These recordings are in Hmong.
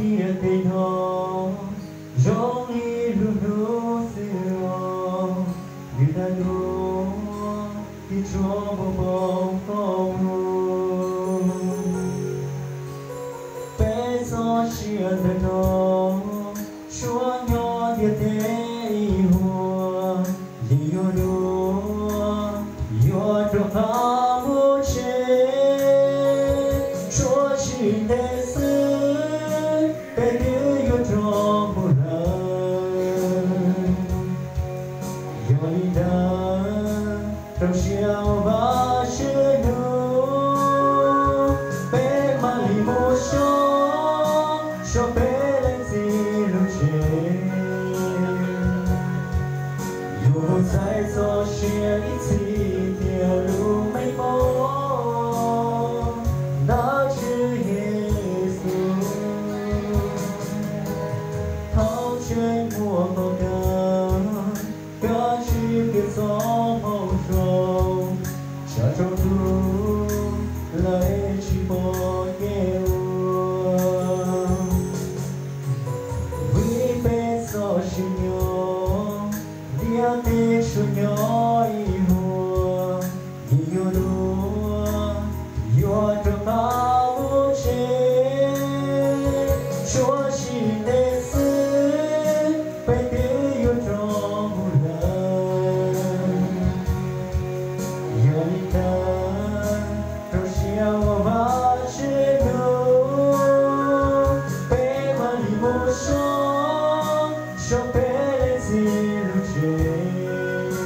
Siab phem no zoo li lub hnub xwb os, nws dag duab thiab tsuas muab poob qho mus. Peb txoj sia ntawm no suav nyob ntiaj teb ib huab, yeej yuav dua, yuav rov qab mus tsev. Tshuav tsis ntev xwb peb twb yuav rov mus lawm. Yog li ntawd rau siab ua Vajtswv nug, peb mam li mus so, so peb leej txiv lub tsev. Yuav mus txais txoj sia ib txhis tiag lub meej mom ntawm Tswv Yexus. Thaum tseem muaj qhov kawg, koj tsis qhia txoj moo zoo, tsam tsaus ntuj lawv tsis pom kev ua. Vim peb txoj sia nyob ntiaj teb tsuas nyob ib huab, yeej yuav dua, yuav rov qab mus tsev. Tshuav tsis ntev xwb peb twb yuav rov mus lawm. Yog li ntawd rau siab ua Vajtswv nug, peb mam li mus so, so peb leej txiv lub tsev.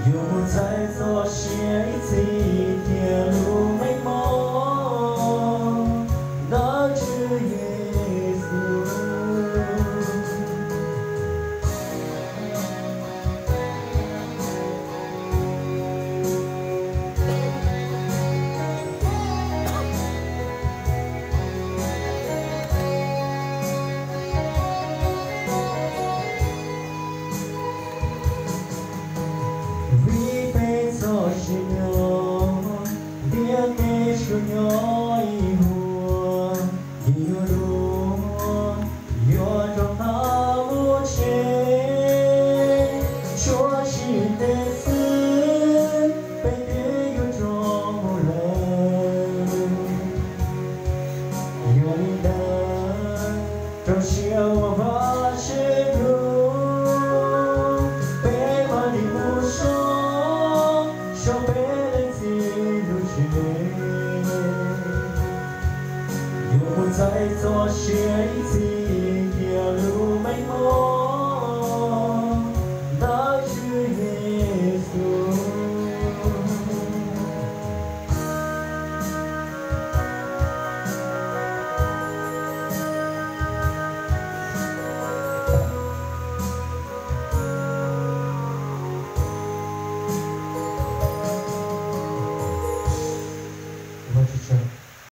Yuav mus txais txoj sia